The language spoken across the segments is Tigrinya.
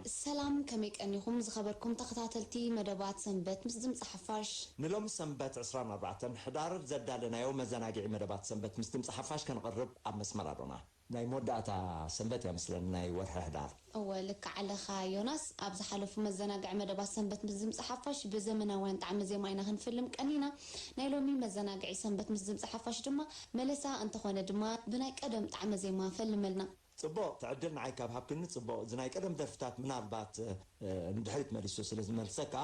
ሰላም፣ ከመይ ቀኒኹም ዝኸበርኩም ተኸታተልቲ መደባት ሰንበት ምስ ድምፂ ሓፋሽ? ንሎሚ ሰንበት ዕስራን ኣርባዕተን ሕዳር ዘዳለናዮ መዘናግዒ መደባት ሰንበት ምስ ድምፂ ሓፋሽ ከነቕርብ ኣብ መስመር ኣሎና። ናይ መወዳእታ ሰንበት እያ መስለኒ ናይ ወርሒ ሕዳር። እወ፣ ልክዕ ኣለኻ ዮናስ። ኣብ ዝሓለፉ መዘናግዒ መደባት ሰንበት ምስ ድምፂ ሓፋሽ ብዘመናውያን ጣዕመ ዜማ ኢና ክንፍልም ቀኒና። ናይ ሎሚ መዘናግዒ ሰንበት ምስ ድምፂ ሓፋሽ ድማ መለሳ፣ እንተኾነ ድማ ብናይ ቀደም ጣዕመ ዜማ ፈልመልና። ጽቡቕ፣ ትዕድል ንዓይ ካብ ሃብክኒ ጽቡቕ። እዚ ናይ ቀደም ደርፍታት ምናልባት፣ እ፣ ንድሕሪት መሊሱ ስለ ዝመልሰካ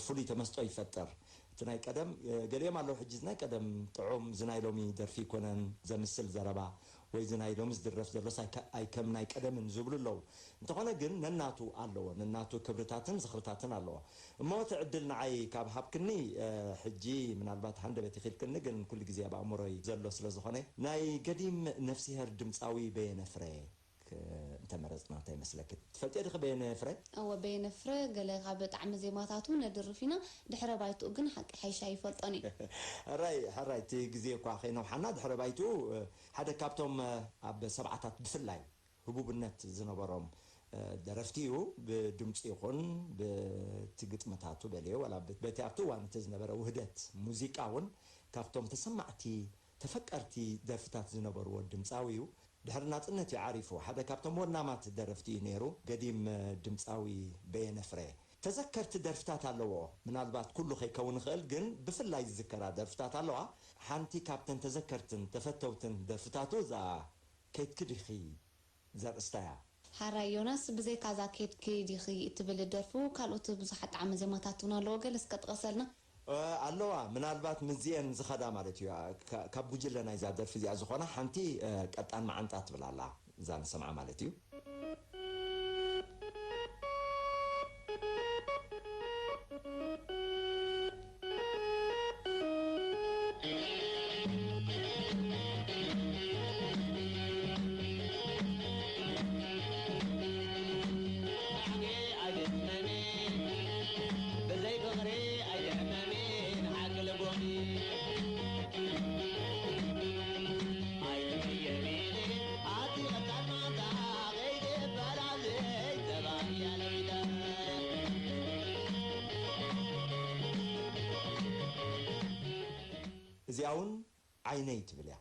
ፍሉይ ተመስጦ ይፈጥር። እቲ ናይ ቀደም፣ እ፣ ገሊኦም ኣለዉ ሕጂ እዚ ናይ ቀደም ጥዑም፣ እዚ ናይ ሎሚ ደርፊ ይኮነን ዘምስል ዘረባ፣ ወይ እዚ ናይ ሎሚ ዝድረፍ ዘሎስ ኣይከ-፣ ኣይከም ናይ ቀደምን ዝብሉ ኣለዉ። እንተኾነ ግን ነናቱ ኣለዎ፣ ነናቱ ክብርታትን ዝኽርታትን ኣለዎ። እሞ እቲ ዕድል ንዓይ ካብ ሃብክኒ፣ እ፣ ሕጂ ምናልባት ሃንደበት ይኺልክኒ፣ ግን ኩሉ ግዜ ኣብ ኣእምሮይ ዘሎ ስለ ዝኾነ፣ ናይ ገዲም ነፍስሄር ድምጻዊ በየነ ፍረ ክ-፣ እንተመረጽና እንታይ ይመስለኪ? ትፈልጥዮ ዲኺ በየነ ፍረ? እወ፣ በየነ ፍረ ገለ ካብ ጣዕሚ ዜማታቱ ነድርፍ ኢና፣ ድሕረ ባይትኡ ግን ሓቂ ሓይሻ ኣይፈልጦን እየ። ሕራይ፣ ሕራይ፣ እቲ ግዜ እኳ ከይነውሓና፣ ድሕረ ባይትኡ፣ እ፣ ሓደ ካብቶም፣ እ፣ ኣብ ሰብዓታት ብፍላይ ህቡብነት ዝነበሮም፣ እ፣ ደረፍቲ እዩ። ብድምፂ ይኹን ብቲ ግጥምታቱ በልዮ፣ ዋላ ብ-፣ በቲ ኣብቲ እዋን እቲ ዝነበረ ውህደት ሙዚቃ እውን ካብቶም ተሰማዕቲ፣ ተፈቀርቲ ደርፍታት ዝነበርዎ ድምፃዊ እዩ። ድሕሪ ናፅነት እዩ ዓሪፉ። ሓደ ካብቶም ወናማት ደረፍቲ እዩ ነይሩ። ገዲም፣ እ፣ ድምፃዊ በየነ ፍረ። ተዘከርቲ ደርፍታት ኣለዎ። ምናልባት ኩሉ ከይከውን ይኽእል፣ ግን ብፍላይ ዝዝከራ ደርፍታት ኣለዋ። ሓንቲ ካብተን ተዘከርትን ተፈተውትን ደርፍታቱ እዛ ከይድኪ ዲኺ ዘርእስታ እያ። ሓራይ ዮናስ፣ ብዘይካ እዛ ከይድኪ ዲኺ እትብል ደርፉ፣ ካልኦት ብዙሓት ጣዕመ ዜማታት እውን ኣለዎ። ገለ እስከ ጥቀሰልና። እ፣ ኣለዋ። ምናልባት ምስዚኤን ዝኸዳ ማለት እዩ። ካ-፣ ካብ ጉጅለ ናይዛ ደርፊ እዚኣ ዝኾና ሓንቲ፣ እ፣ ቀጣን መዓንጣ ትብል ኣላ። እዛ ንሰምዓ ማለት እዩ። ብዘይ ፍቕሪ ኣይትሕመሜን ሓቂ ልቦኺ ኣይትቕየሜኒ ኣቲ ቀጣን ማንታ ከይድበላለይ ተባህያ ለሚታ። እዚኣ እውን ዓይነይ ትብል እያ።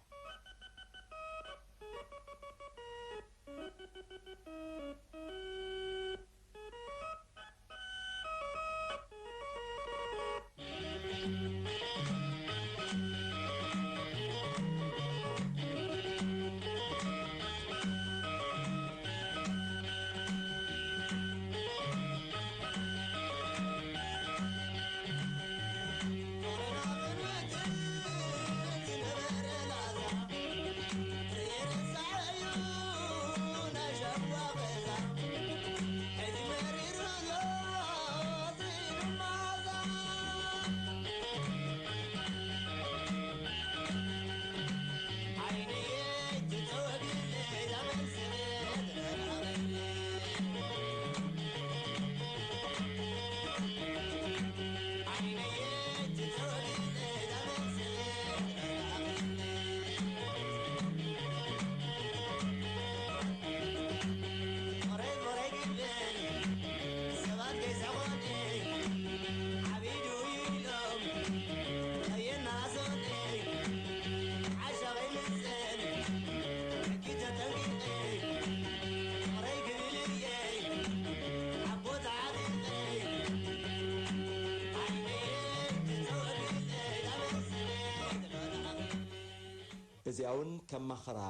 እዚኣ እውን ከም ማኸራ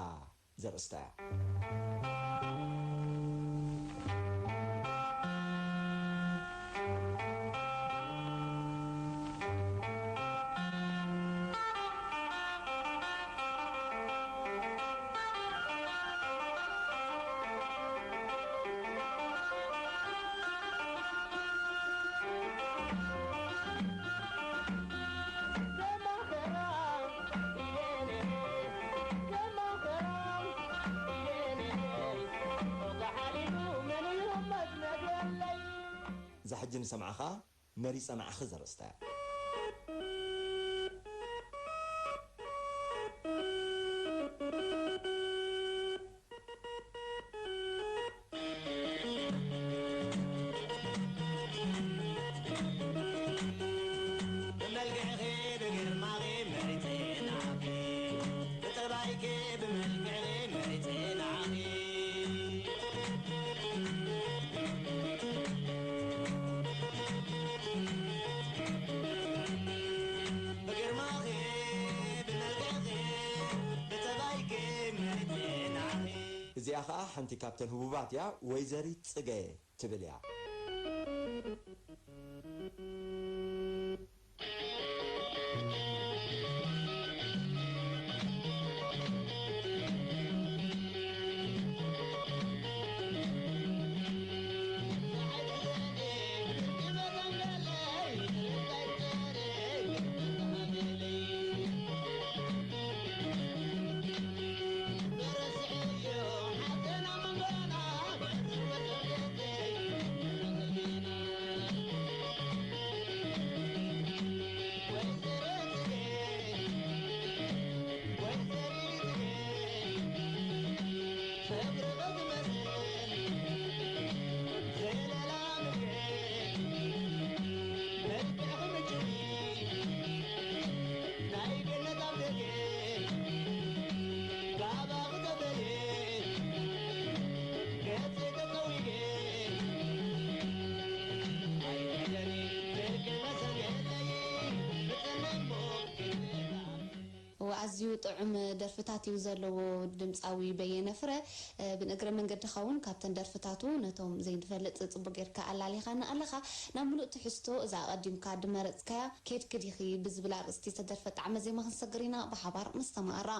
ዘርእስታ እያ። እዛ ሕጂ ንሰምዓ ኸኣ መሪጸ ንዓኺ ዘርእስታ እያ። እዚኣ ኸኣ ሓንቲ ካብተን ህቡባት እያ፣ ወይዘሪት ጽገ ትብል እያ። ኣዝዩ ጥዑም ደርፍታት እዩ ዘለዎ ድምፃዊ በየነ ፍረ። ብንእግረ መንገድኻ እውን ካብተን ደርፍታቱ ነቶም ዘይንፈልጥ ፅቡቅ ጌርካ ኣላሊኻና ኣለኻ። ናብ ምሉእ ትሕዝቶ እዛ ኣቐዲምካ ድመረፅካያ ኬድኪ ዲኺ ብዝብል ኣርእስቲ ዝተደርፈ ጣዕመ ዜማ ክንሰግር ኢና ብሓባር መስተማቕራ።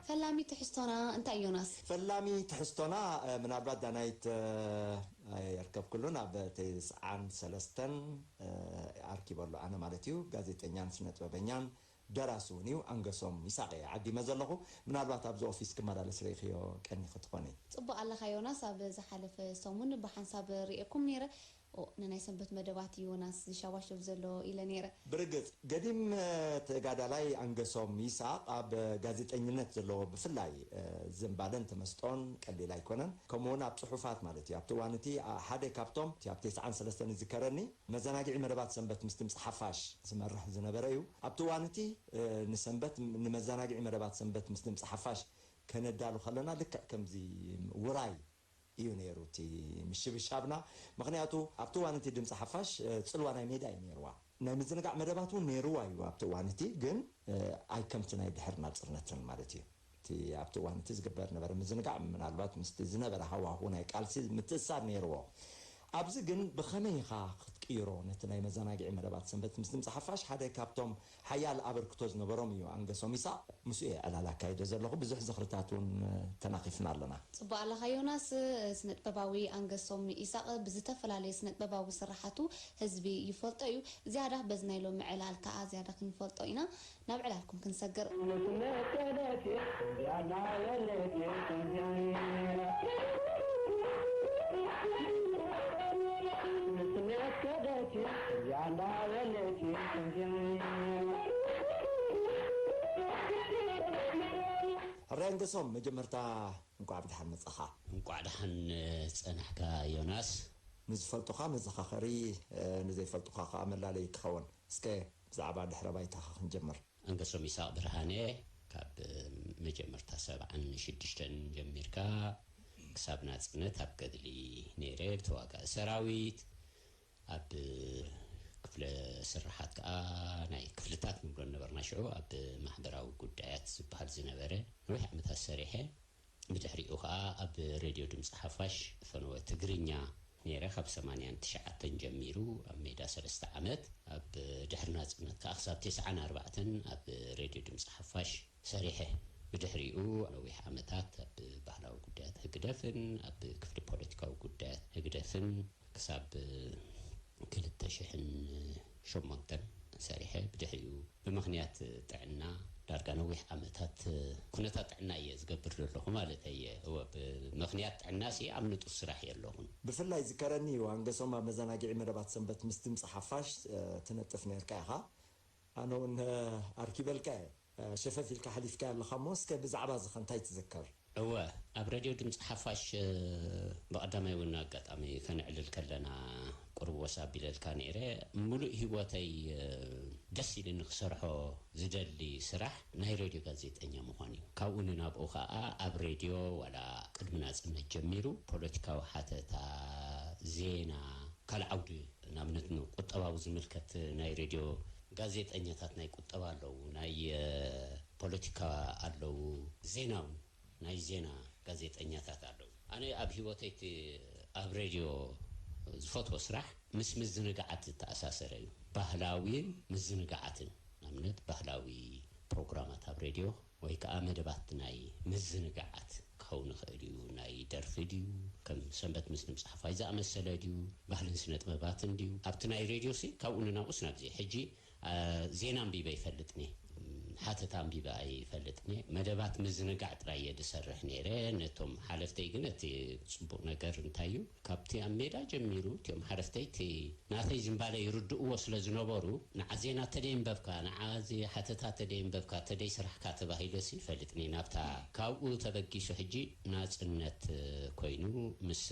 ፈላሚ ትሕዝቶና እንታይ ዮናስ? ፈላሚ ትሕዝቶና ምናልባት ዳናይት ኣየርከብክሉን ኣብ ተስዓን ሰለስተን ኣርኪበሉ ኣነ ማለት እዩ። ጋዜጠኛን ስነጥበበኛን ደራሲ እውን እዩ። ኣንገሶም ይሳቕ እየ ዓዲመ ዘለኹ። ምናልባት ኣብዚ ኦፊስ ክመላለስ ርኢኽዮ ቀኒኺ ትኾኒ። ጽቡቕ ኣለኻ ዮናስ። ኣብ ዝሓለፈ ሰሙን ብሓንሳብ ርእየኩም ነይረ። ኦ፣ ንናይ ሰንበት መደባት እዩ ዮናስ ዝሸባሸብ ዘሎ ኢለ ነይረ። ብርግጽ፣ ገዲም ተጋዳላይ ኣንገሶም ይስሓቕ ኣብ ጋዜጠኝነት ዘለዎ ብፍላይ ዝንባለን ተመስጦን ቀሊል ኣይኮነን። ከምኡውን ኣብ ጽሑፋት ማለት እዩ። ኣብቲ እዋን እቲ ሓደ ካብቶም እቲ ኣብ ተስዓን ሰለስተን ይዝከረኒ መዘናግዒ መደባት ሰንበት ምስ ድምፂ ሓፋሽ ዝመርሕ ዝነበረ እዩ። ኣብቲ እዋን እቲ ንሰንበት ንመዘናግዒ መደባት ሰንበት ምስ ድምፂ ሓፋሽ ከነዳሉ ከለና ልክዕ ከምዚ ውራይ እዩ ነይሩ እቲ ምሽብሻብና። ምኽንያቱ ኣብቲ እዋን እቲ ድምፂ ሓፋሽ ፅልዋ ናይ ሜዳ እዩ ነይርዋ። ናይ ምዝንጋዕ መደባት እውን ነይርዋ እዩ ኣብቲ እዋን እቲ፣ ግን ኣይ ከምቲ ናይ ድሕር ናጽነትን ማለት እዩ። እቲ ኣብቲ እዋን እቲ ዝግበር ነበረ ምዝንጋዕ ምናልባት ምስቲ ዝነበረ ሃዋሁ ናይ ቃልሲ ምትእሳር ነይርዎ። ኣብዚ ግን ብኸመይ ኢኻ ክትቅይሮ ነቲ ናይ መዘናግዒ መደባት ሰንበት ምስ ድምፂ ሓፋሽ? ሓደ ካብቶም ሓያል ኣበርክቶ ዝነበሮም እዩ ኣንገሶም ይሳቕ። ምስኡ እየ ዕላል ኣካይደ ዘለኹ። ብዙሕ ዝኽርታት እውን ተናኺፍና ኣለና። ጽቡቕ ኣለኻ ዮናስ። ስነጥበባዊ ኣንገሶም ይሳቕ ብዝተፈላለየ ስነጥበባዊ ስራሓቱ ህዝቢ ይፈልጦ እዩ። ዝያዳ በዚ ናይ ሎሚ ዕላል ከኣ ዝያዳ ክንፈልጦ ኢና። ናብ ዕላልኩም ክንሰግር። ሕራይ ኣንገሶም፣ መጀመርታ እንቋዕ ብድሓን መጻኻ። እንቋዕ ደሓን ጸናሕካ ዮናስ። ንዝፈልጡኻ መዘኻኸሪ፣ ንዘይፈልጡኻ ከኣ መላለዪ ክኸውን። እስከ ብዛዕባ ድሕረ ባይታኻ ክንጀምር። ኣንገሶም ይስሐቅ ብርሃነ፣ ካብ መጀመርታ ሰብዓን ሽዱሽተን ጀሚርካ ክሳብ ናጽነት ኣብ ገድሊ ነይረ፣ ብተዋጋኢ ሰራዊት፣ ኣብ ክፍለ ስርሓት ከኣ ናይ ክፍልታት ንብሎ ነበርና ሽዑ፣ ኣብ ማሕበራዊ ጉዳያት ዝበሃል ዝነበረ ነዊሕ ዓመታት ሰሪሐ። ብድሕሪኡ ከኣ ኣብ ሬድዮ ድምፂ ሓፋሽ ፈነወ ትግርኛ ነይረ፣ ካብ ሰማንያን ትሽዓተን ጀሚሩ ኣብ ሜዳ ሰለስተ ዓመት። ኣብ ድሕሪ ናጽነት ከኣ ክሳብ ተስዓን ኣርባዕተን ኣብ ሬድዮ ድምፂ ሓፋሽ ሰሪሐ። ብድሕሪኡ ነዊሕ ዓመታት ኣብ ባህላዊ ጉዳያት ህግደፍን ኣብ ክፍሊ ፖለቲካዊ ጉዳያት ህግደፍን ክሳብ ክልተ ሽሕን ሸሞንተን ሰሪሐ። ብድሕሪኡ ብምኽንያት ጥዕና ዳርጋ ነዊሕ ዓመታት ኩነታት ጥዕና እየ ዝገብር ዘለኹ ማለት እየ። እወ፣ ብምኽንያት ጥዕና ሲ ኣብ ንጡፍ ስራሕ የለኹን። ብፍላይ ዝከረኒ እዩ ኣንገሶም ኣብ መዘናግዒ መደባት ሰንበት ምስ ድምፂ ሓፋሽ ትነጥፍ ነርካ ኢኻ። ኣነ እውን ኣርኪበልካ እየ። ሸፈፍ ኢልካ ሓሊፍካ ኣለኻ እሞ እስከ ብዛዕባ እዚ ከ እንታይ ትዝከር? እወ፣ ኣብ ሬድዮ ድምፂ ሓፋሽ ብቐዳማይ እውን ኣጋጣሚ ከነዕልል ከለና ቁሩብ ወስ ኣቢለልካ ነይረ። ምሉእ ህይወተይ ደስ ኢልኒ ክሰርሖ ዝደሊ ስራሕ ናይ ሬድዮ ጋዜጠኛ ምዃን እዩ። ካብኡ ንናብኡ ከዓ ኣብ ሬድዮ ዋላ ቅድሚ ናፅነት ጀሚሩ ፖለቲካዊ ሓተታ፣ ዜና፣ ካልእ ዓውዲ ንኣብነት ንቁጠባዊ ዝምልከት ናይ ሬድዮ ጋዜጠኛታት ናይ ቁጠባ ኣለዉ፣ ናይ ፖለቲካ ኣለዉ፣ ዜና እውን ናይ ዜና ጋዜጠኛታት ኣለዉ። ኣነ ኣብ ህይወተይ እቲ ኣብ ሬድዮ ዝፈትዎ ስራሕ ምስ ምዝንጋዓት ዝተኣሳሰረ እዩ። ባህላዊን ምዝንጋዓትን፣ ንኣብነት ባህላዊ ፕሮግራማት ኣብ ሬድዮ ወይ ከዓ መደባት ናይ ምዝንጋዓት ክኸውን ይኽእል እዩ። ናይ ደርፊ ድዩ፣ ከም ሰንበት ምስ ድምፂ ሓፋሽ ዝኣመሰለ ድዩ፣ ባህልን ስነ ጥበባትን ድዩ? ኣብቲ ናይ ሬድዮ ሲ ካብኡ ንናብኡስ ናብዚ ሕጂ ዜና ኣንቢበ ይፈልጥኒ፣ ሓተታ ኣንቢበ ኣይፈልጥኒ። መደባት ምዝንጋዕ ጥራይ እየ ዝሰርሕ ነይረ። ነቶም ሓለፍተይ ግን እቲ ጽቡቕ ነገር እንታይ እዩ፣ ካብቲ ኣብ ሜዳ ጀሚሩ እቲኦም ሓለፍተይ እቲ ናተይ ዝንባለ ይርድእዎ ስለ ዝነበሩ፣ ንዓ ዜና ተደይ ኣንበብካ፣ ንዓ እዚ ሓተታ ተደይ ኣንበብካ፣ ተደይ ስራሕካ ተባሂለ ሲ ይፈልጥኒ። ናብታ ካብኡ ተበጊሱ ሕጂ ናጽነት ኮይኑ ምስ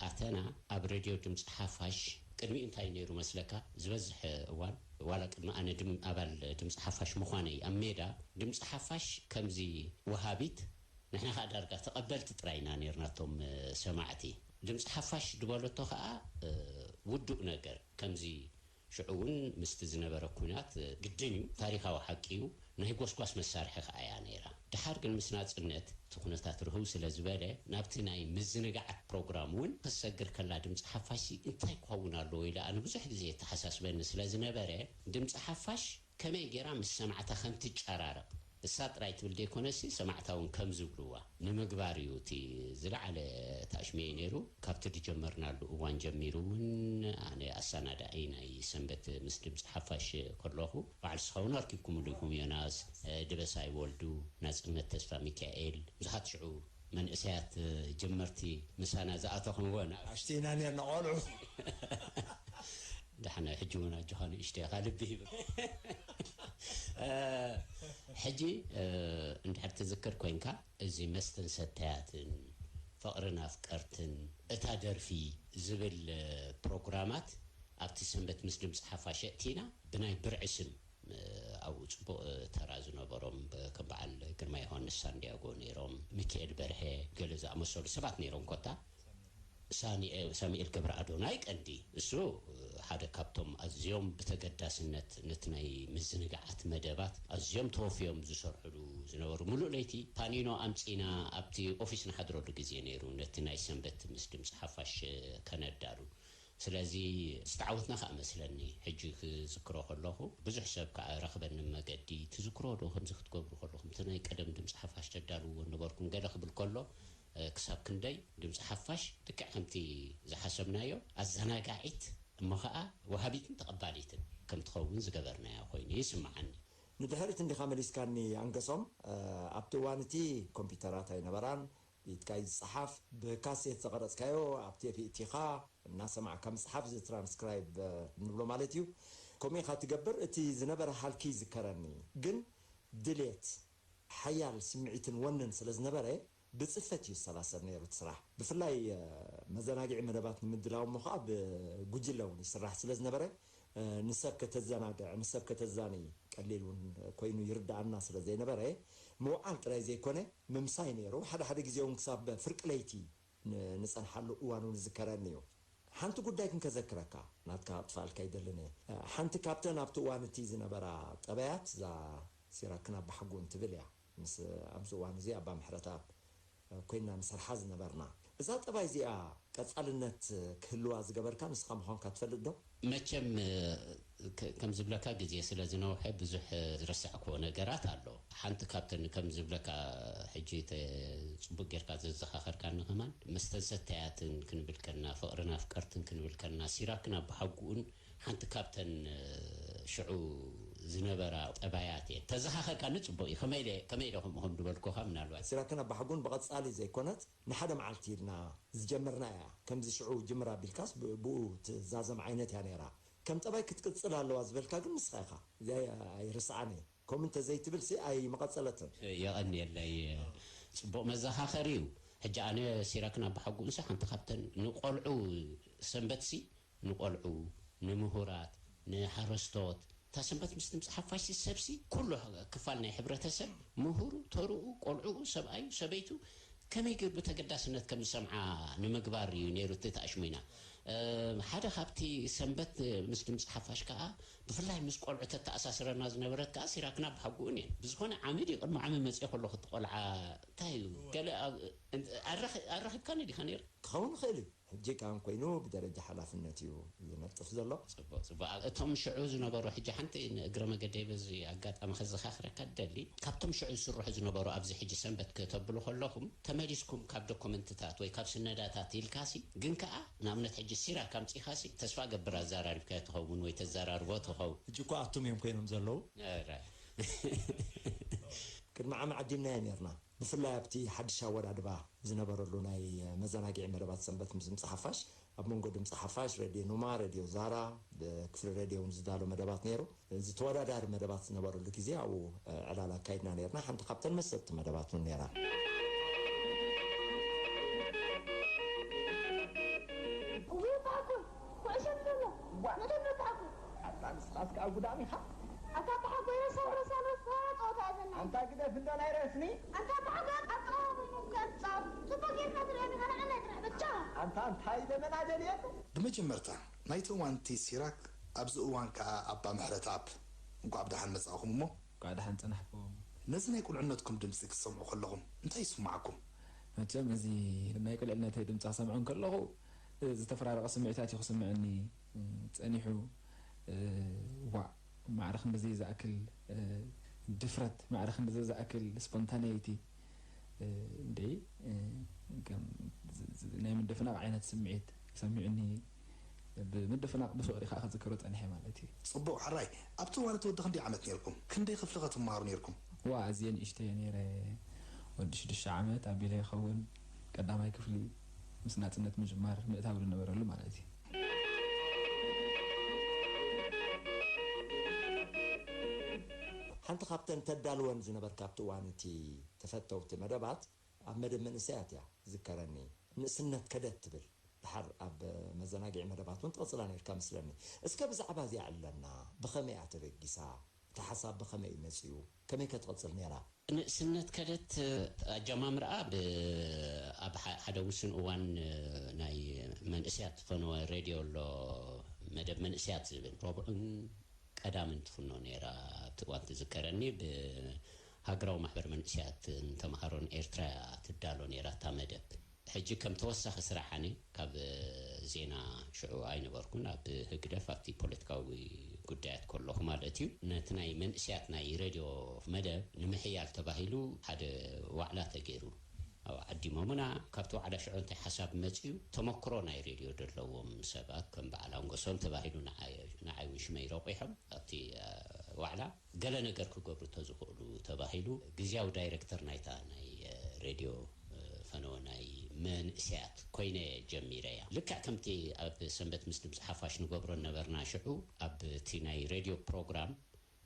ኣተና ኣብ ሬድዮ ድምፂ ሓፋሽ ቅድሚኡ እንታይ ነይሩ መስለካ? ዝበዝሕ እዋን ዋላ ቅድሚ ኣነ ድም-፣ ኣባል ድምፂ ሓፋሽ ምዃነይ ኣብ ሜዳ ድምፂ ሓፋሽ ከምዚ ወሃቢት ንሕና ኸዓ ዳርጋ ተቐበልቲ ጥራይ ኢና ነይርና እቶም ሰማዕቲ። ድምፂ ሓፋሽ ዝበለቶ ኸዓ ውዱእ ነገር ከምዚ ሽዑ እውን ምስቲ ዝነበረ ኲናት ግድን እዩ፣ ታሪኻዊ ሓቂ እዩ፣ ናይ ጎስጓስ መሳርሒ ኸዓ እያ ነይራ። ድሓር ግን ምስ ናጽነት እቲ ኩነታት ርህው ስለ ዝበለ ናብቲ ናይ ምዝንጋዓት ፕሮግራም እውን ክትሰግር ከላ ድምፂ ሓፋሽ እንታይ ክኸውን ኣለዎ ኢለ ኣነ ብዙሕ ግዜ የተሓሳስበኒ ስለ ዝነበረ ድምፂ ሓፋሽ ከመይ ገይራ ምስ ሰማዕታ ከም ትጨራረቕ እሳ ጥራይ ትብል ዘይኮነሲ ሰማዕታ እውን ከም ዝብልዋ ንምግባር እዩ እቲ ዝለዓለ ታሽመየ ነይሩ። ካብቲ ዝጀመርናሉ እዋን ጀሚሩ እውን ኣነ ኣሰናዳኢ ናይ ሰንበት ምስ ድምፂ ሓፋሽ ከለኹ በዓል ስኻውን ኣርኪብኩምሉ ኢኹም። ዮናስ ድበሳይ ወልዱ፣ ናፅነት ተስፋ ሚካኤል ብዙሓት ሽዑ መንእሰያት ጀመርቲ ምሳና ዝኣተኹምዎ ና- ኣሽቲና ነርና ቆልዑ። ደሓን ሕጂ እውን ኣጆኻ ንእሽተይ ኢኻ ልቢ ሂብ። ሕጂ እንድሕር ትዝክር ኮይንካ እዚ መስተን ሰታያትን ፍቕርን ኣፍቀርትን እታ ደርፊ ዝብል ፕሮግራማት ኣብቲ ሰንበት ምስ ድምፂ ሓፋሽ ኣእቲና ብናይ ብርዒ ስም ኣብኡ ፅቡቕ ተራ ዝነበሮም ከም በዓል ግርማ ዮሃንስ ሳንዲያጎ ነይሮም፣ ሚካኤል በርሀ ገለ ዝኣመሰሉ ሰባት ነይሮም ኮታ ሳኒኤ-፣ ሳሙኤል ገብረኣዶናይ ቀንዲ፣ እሱ ሓደ ካብቶም ኣዝዮም ብተገዳስነት ነቲ ናይ ምዝንጋዓት መደባት ኣዝዮም ተወፍዮም ዝሰርሕሉ ዝነበሩ። ሙሉእ ለይቲ ፓኒኖ ኣምጺና ኣብቲ ኦፊስ ንሓድረሉ ግዜ ነይሩ፣ ነቲ ናይ ሰንበት ምስ ድምፂ ሓፋሽ ከነዳሉ። ስለዚ ዝተዓወትና ከኣ መስለኒ። ሕጂ ክዝክሮ ከለኹ ብዙሕ ሰብ ከኣ ረኽበኒ መገዲ፣ "ትዝክሮ ዶ ከምዚ ክትገብሩ ከለኹም እቲ ናይ ቀደም ድምፂ ሓፋሽ ተዳልውዎ ነበርኩም?" ገለ ክብል ከሎ፣ እ፣ ክሳብ ክንደይ ድምፂ ሓፋሽ ልክዕ ከምቲ ዝሓሰብናዮ ኣዘናጋዒት እሞ ኸኣ ወሃቢትን ተቐባሊትን ከም ትኸውን ዝገበርናያ ኮይኑ ይስምዓኒ። ንድሕሪት እንዲኻ መሊስካኒ ኣንገሶም። እ፣ ኣብቲ እዋን እቲ ኮምፒውተራት ኣይነበራን። ኢድካ እዩ ዝጸሓፍ። ብካሴት ዘቐረጽካዮ ኣብ ቴፕ እቲኻ እናሰማዕካ ምጽሓፍ እዚ ትራንስክራይብ፣ እ፣ ንብሎ ማለት እዩ። ከምኡ ኢኻ ትገብር። እቲ ዝነበረ ሃልኪ ይዝከረኒ። ግን ድሌት፣ ሓያል ስምዒትን ወንን ስለ ዝነበረ ብጽፈት እዩ ዝሰላሰል ነይሩ እቲ ስራሕ። ብፍላይ፣ እ፣ መዘናግዒ መደባት ንምድላው እሞ ኸዓ ብጉጅለ እውን ይስራሕ ስለ ዝነበረ፣ እ፣ ንሰብ ከተዘናግዕ፣ ንሰብ ከተዛኒ ቀሊል እውን ኮይኑ ይርድኣና ስለ ዘይነበረ፣ ምውዓል ጥራይ ዘይኮነ ምምሳይ ነይሩ። ሓደ ሓደ ግዜ እውን ክሳብ ፍርቂ ለይቲ ን-፣ ንጸንሓሉ እዋን እውን ዝዝከረኒ እዩ። ሓንቲ ጉዳይ ግን ከዘክረካ፣ ናትካ ክጥፍኣልካ ኣይደልን እየ። እ፣ ሓንቲ ካብተን ኣብቲ እዋን እቲ ዝነበራ ጠባያት እዛ ሲራክን ኣባሓጉን ትብል እያ። ምስ፣ ኣብዚ እዋን እዚ ኣባ ምሕረተኣብ ኮይንና ንሰርሓ ዝነበርና። እዛ ጠባይ እዚኣ ቀጻልነት ክህልዋ ዝገበርካ ንስኻ ምዃንካ ትፈልጥ ዶ? መቸም፣ እ፣ ከ-፣ ከም ዝብለካ ግዜ ስለ ዝነውሐ ብዙሕ፣ እ፣ ዝረሳዕክዎ ነገራት ኣሎ። ሓንቲ ካብተን ከም ዝብለካ ሕጂ ተ-፣ ጽቡቅ ጌርካ ዘዘኻኸርካኒ ከማን፣ መስተን ሰታያትን ክንብል ከና፣ ፍቕርን ኣፍቀርትን ክንብል ከና፣ ሲራክን ኣባሓጉኡን ሓንቲ ካብተን፣ እ፣ ሽዑ ዝነበራ ጠባያት እየን። ተዘኻኸርካኒ ጽቡቕ እዩ። ከመይ ኢለ፣ ከመይ ኢለ ከምኡ ከም ዝበልኩኻ ምናልባት። ሲራክን ኣባሓጉን ብቐጻሊ ዘይኮነት ንሓደ መዓልቲ ኢልና ዝጀመርና እያ። ከምዚ ሽዑ ጅምር ኣቢልካስ ብ-፣ ብኡ ትዛዘም ዓይነት እያ ነይራ። ከም ጠባይ ክትቅጽል ኣለዋ ዝበልካ ግን ንስኻ ኢኻ። እዚኣ ኣይርስዓን እየ። ከምኡ እንተዘይትብል ሲ ኣይምቐጸለትን። የቐንየለይ። ጽቡቕ መዘኻኸሪ እዩ። ሕጂ ኣነ ሲራክን ኣባሓጉኡንሲ ሓንቲ ካብተን ንቆልዑ ሰንበትሲ ንቆልዑ፣ ንምሁራት፣ ንሓረስቶት፣ እታ ሰንበት ምስ ድምፂ ሓፋሽ ሰብሲ ኩሉ ክፋል ናይ ሕብረተሰብ፣ ምሁሩ፣ ተርኡ፣ ቆልዕኡ፣ ሰብኣዩ፣ ሰበይቱ ከመይ ገይሩ ብተገዳስነት ከም ዝሰምዓ ንምግባር እዩ ነይሩ እቲ ተኣሽሙና። እ፣ ሓደ ካብቲ ሰንበት ምስ ድምፂ ሓፋሽ ከዓ ብፍላይ ምስ ቆልዑ ተተኣሳስረና ዝነበረት ከዓ ሲራክን ኣባሓጉኡን እየን። ብዝኾነ ዓሚ ድዩ ቅድሚ ዓሚ መፅየ ከለኹ እቲ ቆልዓ እንታይ እዩ ገለ ኣብ-፣ ኣራኺ-፣ ኣራኺብካኒ ዲኻ ነይሩ? ክኸውን ይኽእል እዩ። ሕጂ ከኣ እንኮይኑ ብደረጃ ሓላፍነት እዩ ዝነጥፍ ዘሎ። ጽቡቕ፣ ጽቡቕ። ኣብ እቶም ሽዑ ዝነበሩ፣ ሕጂ ሓንቲ ንእግረ መገደይ በዚ ኣጋጣሚ ከዘኻኽረካ እደሊ፣ ካብቶም ሽዑ ዝስርሑ ዝነበሩ ኣብዚ ሕጂ ሰንበት ከተብሉ ከለኹም፣ ተመሊስኩም ካብ ዶኩመንትታት ወይ ካብ ስነዳታት ኢልካሲ፣ ግን ከኣ ንኣብነት ሕጂ ሲራክ ኣምጺኻሲ፣ ተስፋ እገብር ኣዘራሪብካዮ ትኸውን ወይ ተዘራርቦ ትኸውን። ሕጂ እኮ ኣቱም እዮም ኮይኖም ዘለዉ። ኧረ። ቅድሚ ዓሚ ዓዲምናዮ ኔርና። ብፍላይ ኣብቲ ሓድሽ ኣወዳድባ ዝነበረሉ ናይ መዘናግዒ መደባት ሰንበት ምስ ድምፂ ሓፋሽ፣ ኣብ መንጎ ድምፂ ሓፋሽ፣ ሬድዮ ኑማ፣ ሬድዮ ዛራ፣ ብክፍሊ ሬድዮ እውን ዝዳሎ መደባት ነይሩ። እዚ ተወዳዳሪ መደባት ዝነበረሉ ግዜ ኣብኡ፣ እ፣ ዕላል ኣካይድና ነይርና። ሓንቲ ካብተን መሰጥቲ መደባት እውን ነይራ። እውይ፣ በሓጎይ፣ ኩዕሾ ኣሎ። ዋ። መደብ በሓጎይ። ኣታ ንስኻስ ከኣ ጉዳም ኢኻ። ኣታ በሓጎይ፣ ረሳው፣ ረሳው፣ ረሳው፣ ጸወታ እዘና። ኣንታ ግደፍ እንዶ ናይ ረስኒ። ኣንታ በሓጎይ፣ ኣጠዋወይ ነጋር ጻው። ጽቡቅ ጌርካ ትርእየኒ፣ ካልእ ዕላል ጥራሕ ብቻ። ኣንታ እንታይ ደመና ደልየሉ? ብመጀመርታ፣ ናይቲ እዋን እቲ ሲራክ፣ ኣብዚ እዋን ከኣ ኣባ ምሕረተኣብ፣ እንቋዕ ብደሓን መጻእኹም እሞ። እንቋዕ ደሓን ጸናሕኩም። ነዚ ናይ ቁልዕነትኩም ድምጺ ክትሰምዑ ከለኹም እንታይ ይስምዓኩም? መቸም እዚ ናይ ቁልዕነተይ ድምጻ ሰምዖ እንከለኹ፣ እ፣ ዝተፈራረቐ ስምዒታት እዩ ክስምዐኒ፣ እ፣ ጸኒሑ። እ፣ ዋእ፣ ማዕረ ክንድዚ ዝኣክል፣ እ፣ ድፍረት፣ ማዕረ ክንድዚ ዝኣክል ስፖንታኔይቲ፣ እ፣ እንዴ፣ እ፣ ከም ዝ-፣ ዝ-፣ ናይ ምድፍናቕ ዓይነት ስምዒት ሰሚዑኒ። ብምድፍናቕ ብፍቕሪ ከኣ ክዝክሮ ጸኒሐ ማለት እዩ። ጽቡቕ፣ ሕራይ። ኣብቲ እዋን እቲ ወዲ ክንደይ ዓመት ኔርኩም? ክንደይ ክፍሊ ከ ትመሃሩ ኔርኩም? እዋ፣ ኣዝየ ንእሽተይ እየ ኔረ። ወዲ ሽዱሽተ ዓመት ኣቢለ ይኸውን። ቀዳማይ ክፍሊ ምስ ናጽነት ምጅማር ምእታው ዝነበረሉ ማለት እዩ። ሓንቲ ካብተን ተዳልወን ዝነበርካ ኣብቲ እዋን እቲ ተፈተውቲ መደባት ኣብ መደብ መንእሰያት እያ ዝከረኒ። ንእስነት ከደት ትብል። ድሓር ኣብ መዘናግዒ መደባት እውን ትቕጽላ ነይርካ መስለኒ። እስከ ብዛዕባ እዚኣ ዕለና፣ ብኸመይ እያ ተበጊሳ? እቲ ሓሳብ ብኸመይ እዩ መጺኡ? ከመይ ከ ትቕጽል ነይራ? ንእስነት ከደት ኣጀማምርኣ ብ-፣ ኣብ ሓ-፣ ሓደ ውሱን እዋን ናይ መንእስያት ፈነወ ሬድዮ ኣሎ፣ መደብ መንእስያት ዝብል ረቡዕን ቀዳምን ትፍኖ ነይራ። ኣብቲ እዋን ትዝከረኒ፣ ብሃገራዊ ማሕበር መንእስያትን ተምሃሮን ኤርትራ ትዳሎ ነይራ እታ መደብ። ሕጂ ከም ተወሳኺ ስራሕ ኣነ ካብ ዜና ሽዑ ኣይነበርኩን፣ ኣብ ህግደፍ ኣብቲ ፖለቲካዊ ጉዳያት ከለኹ ማለት እዩ። ነቲ ናይ መንእስያት ናይ ሬድዮ መደብ ንምሕያል ተባሂሉ ሓደ ዋዕላ ተገይሩ። ኣብኡ ዓዲሞምና። ካብቲ ዋዕላ ሽዑ እንታይ ሓሳብ መጺኡ? ተመክሮ ናይ ሬድዮ ዘለዎም ሰባት ከም በዓል ኣንጎሶም ተባሂሉ ንዓይ፣ ንዓይ እውን ሽመይ ረቑሖም ኣብቲ፣ እ፣ ዋዕላ ገለ ነገር ክገብሩ ተዝኽእሉ ተባሂሉ ግዝያዊ ዳይሬክተር ናይታ ናይ፣ እ፣ ሬድዮ፣ እ፣ ፈነወ ናይ መንእሰያት ኮይነ ጀሚረ እያ። ልክዕ ከምቲ ኣብ ሰንበት ምስ ድምፂ ሓፋሽ ንገብሮ ነበርና ሽዑ ኣብቲ ናይ ሬድዮ ፕሮግራም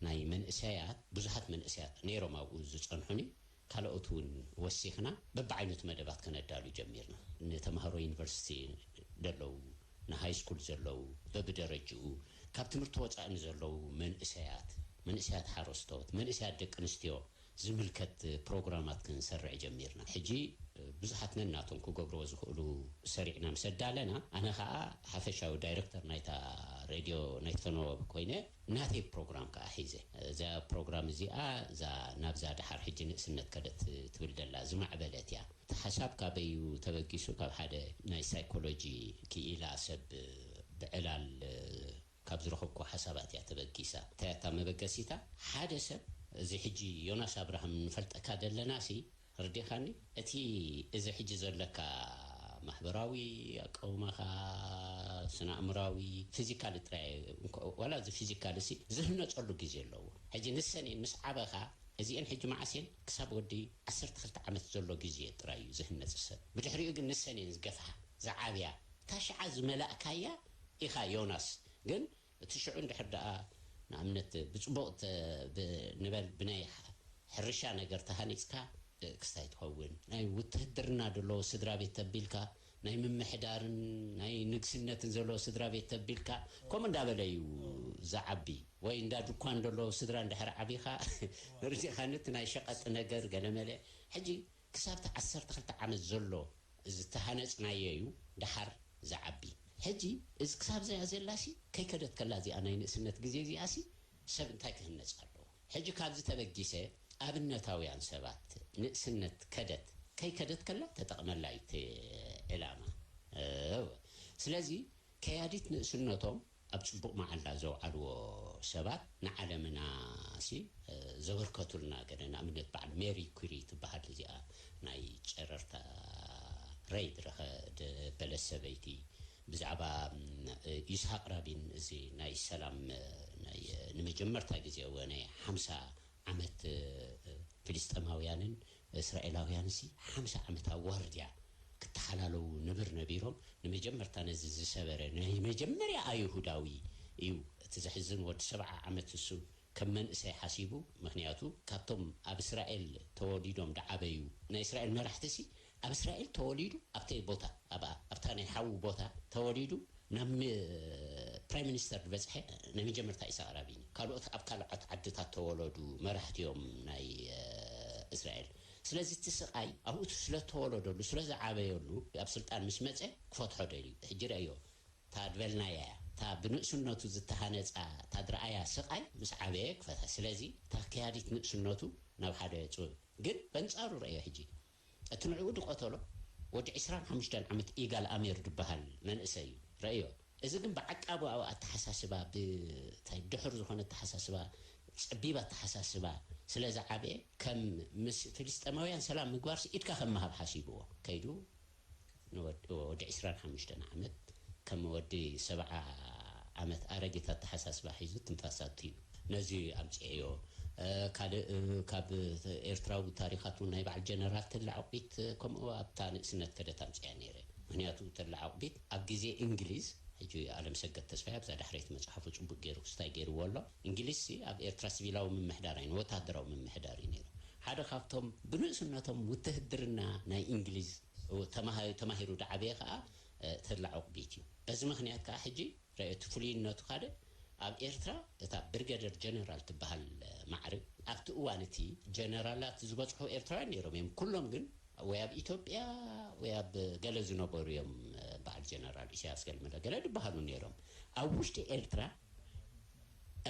ናይ መንእሰያት፣ ብዙሓት መንእሰያት ነይሮም ኣብኡ ዝጸንሑኒ፣ ካልኦት እውን ወሲኽና በብዓይነቱ መደባት ከነዳሉ ጀሚርና። ንተምሃሮ ዩኒቨርሲቲ ዘለዉ፣ ንሃይ ስኩል ዘለዉ፣ በብደረጅኡ፣ ካብ ትምህርቲ ወጻኢ ንዘለዉ መንእሰያት፣ መንእሰያት ሓረስቶት፣ መንእሰያት ደቂ ኣንስትዮ ዝምልከት ፕሮግራማት ክንሰርዕ ጀሚርና። ሕጂ ብዙሓት ነናቶም ክገብርዎ ዝኽእሉ ሰሪዕና ምስ ኣዳለና፣ ኣነ ኸኣ ሓፈሻዊ ዳይረክተር ናይታ ሬድዮ ናይ ፈነወ ኮይነ፣ ናተይ ፕሮግራም ከኣ ሒዘ። እዛ ፕሮግራም እዚኣ፣ እዛ ናብዛ ደሓር ሕጂ ንእስነት ከደት ትብል ደላ ዝማዕበለት እያ። እቲ ሓሳብ ካበይ እዩ ተበጊሱ? ካብ ሓደ ናይ ሳይኮሎጂ ክኢላ ሰብ ብዕላል ካብ ዝረኸብኩ ሓሳባት እያ ተበጊሳ። እንታይ እታ መበገሲታ? ሓደ ሰብ፣ እዚ ሕጂ ዮናስ ኣብርሃም ንፈልጠካ ደለና ሲ፣ ርዲኻኒ? እቲ፣ እዚ ሕጂ ዘለካ ማሕበራዊ ኣቃውማኻ፣ ስነ ኣእምራዊ፣ ፊዚካል ጥራይ፣ እንኳ-፣ ዋላ እዚ ፊዚካል እሲ ዝህነጸሉ ግዜ ኣለዎ። ሕጂ ንሰን ምስ ዓበኻ፣ እዚአን ሕጂ መዓስ እየን? ክሳብ ወዲ ዓሰርተ ክልተ ዓመት ዘሎ ግዜ ጥራይ እዩ ዝህነጽ ሰብ። ብድሕሪኡ ግን ንሰን እየን ዝገፍሓ፣ ዝዓብያ። እታ ሽዓ ዝመላእካያ ኢኻ ዮናስ። ግን እቲ ሽዑ እንድሕር ደኣ ንኣብነት ብጽቡቕ ተ-፣ ብ-፣ ንበል ብናይ ሕ-፣ ሕርሻ ነገር ተሃኒጽካ፣ እ፣ ክስታይ ትኸውን። ናይ ውትህድርና ደሎ ስድራ ቤት ተቢልካ፣ ናይ ምምሕዳርን ናይ ንግስነትን ዘለዎ ስድራ ቤት ተቢልካ፣ ከምኡ እንዳበለ እዩ ዝዓቢ። ወይ እንዳ ድኳን ደሎ ስድራ እንድሕር ዓቢኻ፣ ርዲኻኒ፣ እቲ ናይ ሸቐጥ ነገር ገለመለ። ሕጂ ክሳብ እቲ ዓሰርተ ክልተ ዓመት ዘሎ ዝተሃነጽናዮ እዩ ደሓር ዝዓቢ። ሕጂ እዚ ክሳብ እዚኣ ዘላሲ ከይከደት ከላ፣ እዚኣ ናይ ንእስነት ግዜ እዚኣሲ ሰብ እንታይ ክህነጽ ኣለዎ? ሕጂ ካብዚ ተበጊሰ፣ ኣብነታውያን ሰባት፣ ንእስነት ከደት፣ ከይከደት ከላ ተጠቕመላ እዩ እቲ ዕላማ። እወ። ስለዚ ከያዲት ንእስነቶም ኣብ ጽቡቕ መዓላ ዘውዓልዎ ሰባት ንዓለምና ሲ፣ እ፣ ዘበርከቱልና ገለ፣ ንኣብነት በዓል ሜሪ ኩሪ ትበሃል፣ እዚኣ ናይ ጨረርታ ረይ ድረኸ ድበለት ሰበይቲ፣ ብዛዕባ፣ ም፣ እ፣ ይስሐቅ ራቢን፣ እዚ ናይ ሰላም፣ እ፣ ናይ፣ እ፣ ንመጀመርታ ግዜ እወ ናይ ሓምሳ ዓመት፣ እ፣ እ፣ ፍልስጤማውያንን እስራኤላውያን ሲ ሓምሳ ዓመት ኣብ ዋርድያ ክተሓላለዉ ንብር ነቢሮም፣ ንመጀመርታ ነዚ ዝሰበረ ናይ መጀመርያ ኣይሁዳዊ እዩ። እቲ ዘሕዝን ወዲ ሰብዓ ዓመት እሱ ከም መንእሰይ ሓሲቡ፣ ምኽንያቱ ካብቶም ኣብ እስራኤል ተወሊዶም ደዓበዩ ናይ እስራኤል መራሕቲ ሲ ኣብ እስራኤል ተወሊዱ ኣብቲ ቦታ ኣብኣ ኣብታ ናይ ሓዉ ቦታ ተወሊዱ ናብ ም-፣ ፕራይም ሚኒስተር ዝበጽሐ ናይ መጀመርታ ኢሳቅ ራቢን እዩ። ካልኦት ኣብ ካልኦት ዓድታት ተወለዱ መራሕቲ እዮም ናይ፣ እ፣ እስራኤል። ስለዚ እቲ ስቃይ ኣብኡ ስለ ተወለደሉ፣ ስለ ዝዓበየሉ፣ ኣብ ስልጣን ምስ መጸ ክፈትሖ ደልዩ። ሕጂ ረእዮ፣ እታ ድበልናያ እያ። እታ ብንእስነቱ ዝተሃነጻ፣ እታ ድረኣያ ስቃይ ምስ ዓበየ ክፈትሐ። ስለዚ እታ ከያዲት ንእስነቱ ናብ ሓደ ጽ-፣ ግን በንጻሩ ረእዮ ሕጂ። እቲ ንዕኡ ድቐተሎ ወዲ ዕስራን ሓሙሽተን ዓመት ኢጋል ኣሜር ድበሃል መንእሰይ እዩ። ረእዮ። እዚ ግን ብዓቃባዊ ኣተሓሳስባ፣ ብታይ ድሑር ዝኾነ ኣተሓሳስባ፣ ጸቢብ ኣተሓሳስባ ስለ ዝዓበየ፣ ከም ምስ ፍልስጤማውያን ሰላም ምግባርሲ ኢድካ ከም ምሃብ ሓሲብዎ። ከይዱ ንወድ-፣ ወዲ ዕስራን ሓሙሽተን ዓመት ከም ወዲ ሰብዓ ዓመት ኣረጊት ኣተሓሳስባ ሒዙ ትንፋስ ኣትዩ። ነዚ ኣምጽኤዮ። እ፣ ካልእ፣ እ፣ ካብ ኤርትራዊ ታሪኻት እውን ናይ በዓል ጀነራል ተድላ ዑቕቢት፣ እ፣ ከምኡ ኣብታ ንእስነት ከደት ኣምጽያ ነይረ። ምኽንያቱ ተድላ ዑቕቢት ኣብ ግዜ እንግሊዝ፣ ሕጂ ኣለምሰገድ ተስፋይ ኣብዛ ዳሕረይቲ መጽሓፉ ጽቡቅ ገይሩ ክስታይ ገይርዎ ኣሎ። እንግሊዝ ሲ ኣብ ኤርትራ ሲቪላዊ ምምሕዳር ኣይነ ወታደራዊ ምምሕዳር እዩ ነይሩ። ሓደ ካብቶም ብንእስነቶም ውትህድርና ናይ እንግሊዝ ተማሃ-፣ ተማሂሩ ድዓበየ ከኣ፣ እ፣ ተድላ ዑቕቢት እዩ። በዚ ምኽንያት ከኣ ሕጂ ረእዮ እቲ ፍሉይነቱ ካደ ኣብ ኤርትራ እታ ብርገደር ጀነራል ትበሃል ማዕርግ ኣብቲ እዋን እቲ ጀነራላት ዝበጽሑ ኤርትራውያን ነይሮም እዮም። ኩሎም ግን ወይ ኣብ ኢትዮጵያ ወይ ኣብ ገለ ዝነበሩ እዮም፣ እ፣ በዓል ጀነራል ኢሳያስ ገልመለ ገለ ዝበሃሉ ነይሮም። ኣብ ውሽጢ ኤርትራ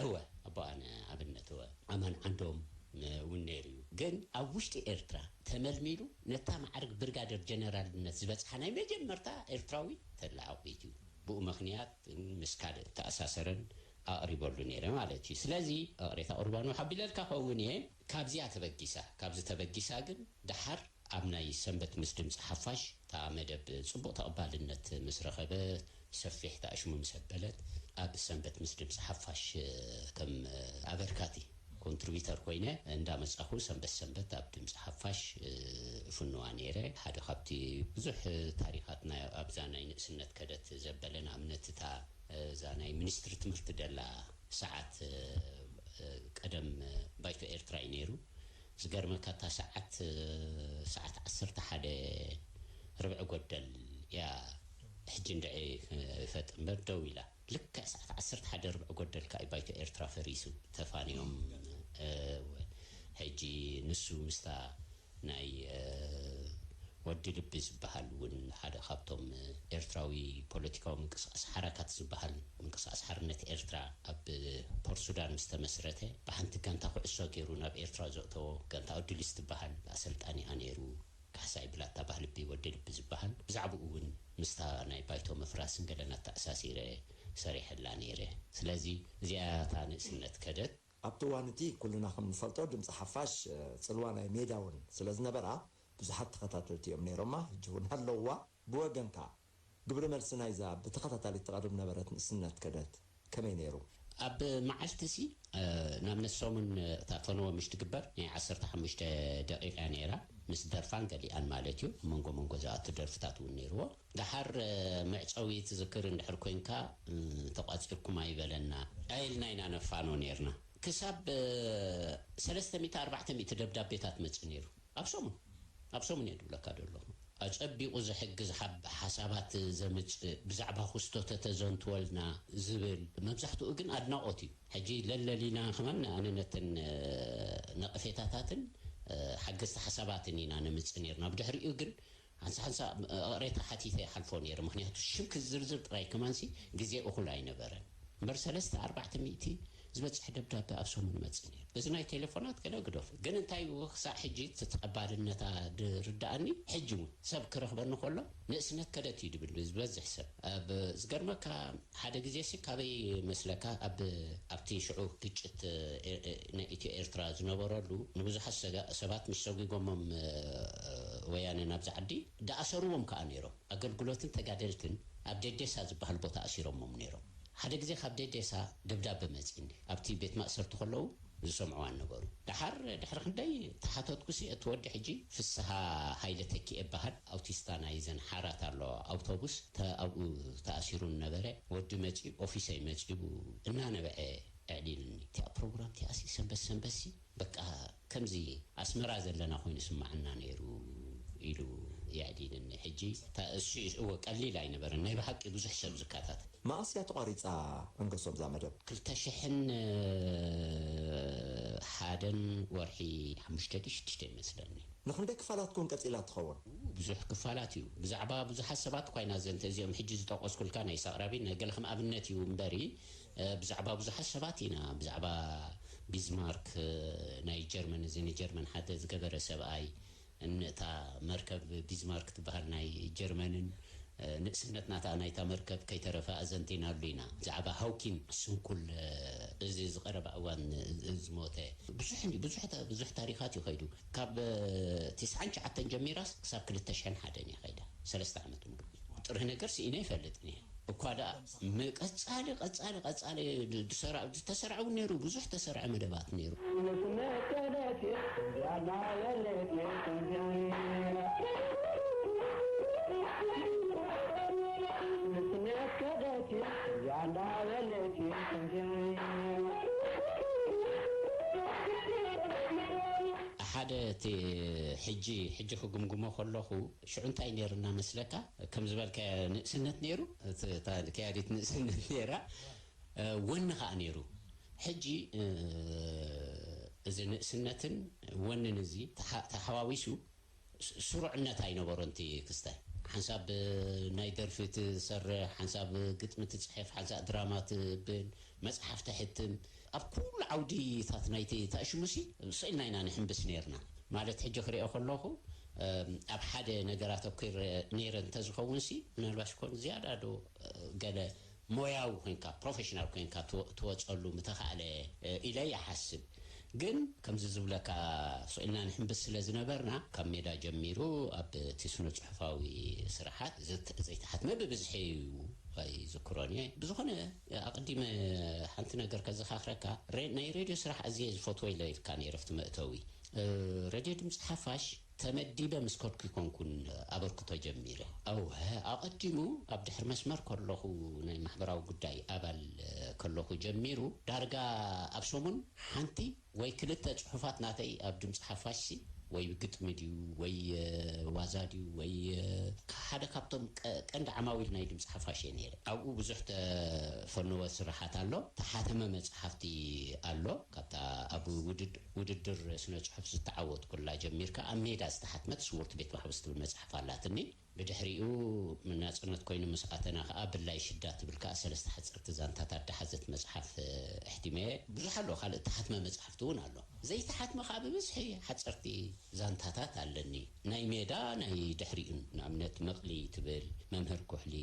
እወ፣ ኣቦኣነ ኣብነት እወ፣ ኣማን ዓንዶም እውን ነይሩ እዩ። ግን ኣብ ውሽጢ ኤርትራ ተመልሚሉ ነታ ማዕርግ ብርጋደር ጀነራልነት ዝበጽሓ ናይ መጀመርታ ኤርትራዊ ተለዓቂት እዩ። ብኡ ምኽንያት ምስ ካልእ ተኣሳሰረን ኣቕሪበሉ ነይረ ማለት እዩ። ስለዚ ይቕሬታ ቁርባኑ ሓቢለልካ ከውን እየ። ካብዚኣ ተበጊሳ፣ ካብዚ ተበጊሳ ግን ደሓር ኣብ ናይ ሰንበት ምስ ድምፂ ሓፋሽ እታ መደብ ፅቡቕ ተቐባልነት ምስ ረኸበ፣ ሰፊሕ ተኣሽሙ ምስ ኣበለት፣ ኣብ ሰንበት ምስ ድምፂ ሓፋሽ ከም ኣበርካቲ ኮንትሪቢተር ኮይነ እንዳመጻኹ ሰንበት ሰንበት ኣብ ድምፂ ሓፋሽ ፍንዋ ነይረ። ሓደ ካብቲ ብዙሕ ታሪኻትና ኣብዛ ናይ ንእስነት ከደት ዘበለ ንኣብነት እታ እዛ ናይ ሚኒስትሪ ትምህርቲ ደላ ሰዓት ቀደም ባይቶ ኤርትራ እዩ ነይሩ። ዝገርመካ እታ ሰዓት ሰዓት ዓሰርተ ሓደ ርብዒ ጎደል እያ። ሕጂ እንድዒ ይፈጥ እምበር ደው ኢላ። ልክዕ ሰዓት ዓሰርተ ሓደ ርብዒ ጎደል ከኣ ባይቶ ኤርትራ ፈሪሱ፣ ተፋንዮም። ሕጂ ንሱ ምስታ ናይ ወዲ ልቢ ዝበሃል እውን ሓደ ካብቶም ኤርትራዊ ፖለቲካዊ ምንቅስቃስ ሓራካት ዝበሃል ምንቅስቃስ ሓርነት ኤርትራ ኣብ ፖርት ሱዳን ምስ ተመስረተ ብሓንቲ ጋንታ ኩዕሶ ገይሩ ናብ ኤርትራ ዘእተዎ ጋንታ ኣዱሊስ ዝበሃል ኣሰልጣኒኣ ነይሩ። ካሕሳይ ብላታ ባህልቢ ወዲ ልቢ ዝበሃል ብዛዕባኡ እውን ምስታ ናይ ባይቶ ምፍራስን ገለን ኣተኣሳሲረ ሰሪሐላ ነይረ። ስለዚ እዚኣ እታ ንእስነት ከደት ኣብቲ እዋን እቲ ኩልና ከም ንፈልጦ ድምፂ ሓፋሽ ጽልዋ ናይ ሜዳ እውን ስለ ዝነበራ ብዙሓት ተኸታተልቲ እዮም ነይሮማ፣ ሕጂ እውን ኣለውዋ። ብወገንካ ግብሪ መልሲ ናይዛ ብተኸታታሊ ትቐርብ ነበረት ንእስነት ከደት ከመይ ነይሩ? ኣብ መዓልቲ ሲ ንኣብነት ሰሙን እታ ፈነወ ምሽ ትግበር ናይ ዓሰርተ ሓሙሽተ ደቂቃ ነይራ፣ ምስ ደርፋን ገሊኣን ማለት እዩ። መንጎ መንጎ ዝኣቱ ደርፍታት እውን ነይርዎ። ደሓር መዕፀዊ ትዝክር እንድሕር ኮይንካ ተቋፂርኩም ኣይበለና ኣይልና ኢና ነፋኖ ነይርና። ክሳብ ሰለስተ ሚእቲ ኣርባዕተ ሚእቲ ደብዳቤታት መጽእ ነይሩ። ኣብ ሰሙን ኣብ ሰሙን እየ ድብለካ ዘለኹ። ኣጸቢቑ ዝሕግዝ ሓብ ሓሳባት ዘምጽእ ብዛዕባ ኩስቶ ተተዘንትወልና ዝብል መብዛሕትኡ ግን ኣድናቖት እዩ። ሕጂ ለለሊና ከማን ኣነ ነተን ነቐፌታታትን ሓገዝቲ ሓሳባትን ኢና ነምጽእ ነይርና። ብድሕሪኡ ግን ሓንሳ ሓንሳ እቕሬታ ሓቲተ ይሓልፎ ነይረ። ምኽንያቱ ሽም ክዝርዝር ጥራይ ከማንሲ ግዜ እኹል ኣይነበረን። እምበር ሰለስተ ኣርባዕተ ሚእቲ ዝበጽሕ ደብዳቤ ኣብ ሰሙን መጽእ ነይሩ። እዚ ናይ ቴሌፎናት ገለ ግደፉ። ግን እንታይ ይብዎ ክሳዕ ሕጂ እቲ ተቐባልነታ ድርድኣኒ ሕጂ እውን ሰብ ክረኽበኒ ከሎ ንእስነት ከደት እዩ ድብል ዝበዝሕ ሰብ። ኣብ ዝገርመካ ሓደ ግዜ ሲ ካበይ መስለካ ኣብ ኣብቲ ሽዑ ግጭት ናይ ኢትዮ ኤርትራ ዝነበረሉ ንብዙሓት ሰባት ምስ ሰጒጎሞም ወያነ ናብዚ ዓዲ ደኣሰርዎም ከኣ ነይሮም። ኣገልግሎትን ተጋደልትን ኣብ ደዴሳ ዝበሃል ቦታ ኣሲሮሞም ነይሮም። ሓደ ግዜ ካብ ደዴሳ ደብዳበ መጺኒ ኣብቲ ቤት ማእሰርቲ ከለዉ ዝሰምዕዋ ነበሩ። ደሓር ድሕሪ ክንደይ ተሓተትኩሲ እቲ ወዲ ሕጂ ፍስሃ ሃይለ ተኪኤ ይበሃል። ኣውቲስታ ናይ ዘን ሓራት ኣሎ ኣውቶቡስ ኣብኡ ተኣሲሩ ነበረ። ወዲ መጺኡ ኦፊሰይ መጺኡ እናነበዐ ኣዕሊሉኒ። እቲኣ ፕሮግራም እቲኣሲ ሰንበት ሰንበትሲ በቃ ከምዚ ኣስመራ ዘለና ኮይኑ ስማዓና ነይሩ ኢሉ የዕሊልኒ። ሕጂ እሱ እወ ቀሊል ኣይነበረን ናይ ብሓቂ ብዙሕ ሰብ ዝከታተል። መኣስ እያ ተቋሪፃ? ኣንገሶም እዛ መደብ ክልተ ሽሕን ሓደን ወርሒ ሓሙሽተ ድዩ ሽዱሽተ ይመስለኒ። ንኽንደይ ክፋላት ኮን ቀፂላ ትኸውን? ብዙሕ ክፋላት እዩ። ብዛዕባ ብዙሓት ሰባት እኳ ኢና ዘንተ እዚኦም ሕጂ ዝጠቀስኩልካ ናይ ሳቕራቢ ናይ ገለ ከም ኣብነት እዩ እምበሪ ብዛዕባ ብዙሓት ሰባት ኢና ብዛዕባ ቢዝማርክ ናይ ጀርመን እዚ ንጀርመን ሓደ ዝገበረ ሰብኣይ እታ መርከብ ቢዝማርክ ትበሃል ናይ ጀርመንን ንእስነት ናታ ናይታ መርከብ ከይተረፈ ኣዘንቲናሉ ኢና። ብዛዕባ ሃውኪን ስንኩል እዚ ዝቐረበ እዋን ዝሞተ ብዙሕ ብዙሕ ታሪኻት እዩ ከይዱ። ካብ ትስዓን ትሽዓተን ጀሚራስ ክሳብ ክልተ ሽሕን ሓደን እየ ከይዳ። ሰለስተ ዓመት ሙሉ ጥርህ ነገር ስኢነ ይፈልጥን እየ። እኳ ደኣ ቀጻሊ ቀጻሊ ቀጻሊ ተሰርዐ እውን ነይሩ፣ ብዙሕ ተሰርዐ መደባት ነይሩ። ሓደ እቲ ሕጂ ሕጂ ክግምግሞ ከለኹ ሽዑ እንታይ ነይርና መስለካ? ከም ዝበልካዮ ንእስነት ነይሩ፣ ከያዲት ንእስነት ነይራ፣ ወኒ ከዓ ነይሩ። ሕጂ እዚ ንእስነትን ወንን እዚ ተሓዋዊሱ ስሩዕነት ኣይነበሮን እቲ ክስተ። ሓንሳብ ናይ ደርፊ ትሰርሕ፣ ሓንሳብ ግጥሚ ትጽሕፍ፣ ሓንሳብ ድራማ ትብል፣ መጽሓፍ ተሕትም፣ ኣብ ኩሉ ዓውዲታት ናይቲ ተኣሽሙሲ ስኢልና ኢና ንሕንብስ ነርና። ማለት ሕጂ ክሪኦ ከለኹ፣ እም፣ ኣብ ሓደ ነገር ኣተኲረ ነይረ እንተዝኸውንሲ፣ ምናልባሽ ኮን ዝያዳ ዶ፣ እ፣ ገለ ሞያዊ ኮይንካ፣ ፕሮፌሽናል ኮይንካ ትወ-፣ ትወጸሉ ምተኻእለ፣ እ፣ ኢለ ይሓስብ። ግን ከምዚ ዝብለካ ስኢልና ንሕንብስ ስለ ዝነበርና፣ ካብ ሜዳ ጀሚሩ ኣብ እቲ ስነ ጽሑፋዊ ስራሓት ዘት-፣ ዘይተሓትመ ብብዝሒ እዩ ኣይዝክሮን እየ። ብዝኾነ ኣቐዲመ ሓንቲ ነገር ከዘኻኽረካ፣ ሬ-፣ ናይ ሬድዮ ስራሕ ኣዝየ ዝፈትዎ ኢለ ኢልካ ነይረ ኣብቲ መእተዊ። እ፣ ሬድዮ ድምፂ ሓፋሽ ተመዲበ ምስ ከድኩ ይኮንኩን ኣበርክቶ ጀሚረ። ኣውሀ፣ ኣቐዲሙ ኣብ ድሕሪ መስመር ከለኹ ናይ ማሕበራዊ ጉዳይ ኣባል ከለኹ ጀሚሩ ዳርጋ ኣብ ሰሙን ሓንቲ ወይ ክልተ ጽሑፋት ናተይ ኣብ ድምፂ ሓፋሽሲ ወይ ግጥሚ ድዩ ወይ፣ እ፣ ዋዛ ድዩ ወይ፣ እ፣ ሓደ ካብቶም ቀ-፣ ቀንዲ ዓማዊል ናይ ድምፂ ሓፋሽ እየ ነይረ። ኣብኡ ብዙሕ ተፈነወ ስራሓት ኣሎ፣ ተሓተመ መጽሓፍቲ ኣሎ። ካብታ ኣብ ውድድ-፣ ውድድር ስነ ጽሑፍ ዝተዓወትኩላ ጀሚርካ ኣብ ሜዳ ዝተሓትመት ስውርቲ ቤት ማሕበስ ትብል መጽሓፍ ኣላትኒ። ብድሕሪኡ ናጽነት ኮይኑ ምስ ኣተና ከኣ ብላይ ሽዳ ትብል ከኣ ሰለስተ ሓጸርቲ ዛንታታት ዝሓዘት መጽሓፍ፣ እ፣ ኣሕቲመ። ብዙሕ ኣሎ፣ ካልእ እተሓትመ መጽሓፍቲ እውን ኣሎ። ዘይተሓትመ ከኣ ብብዝሒ ሓጸርቲ ዛንታታት ኣለኒ። ናይ ሜዳ፣ ናይ ድሕሪኡን፣ ንኣብነት መቕሊ ትብል፣ መምህር ኩሕሊ፣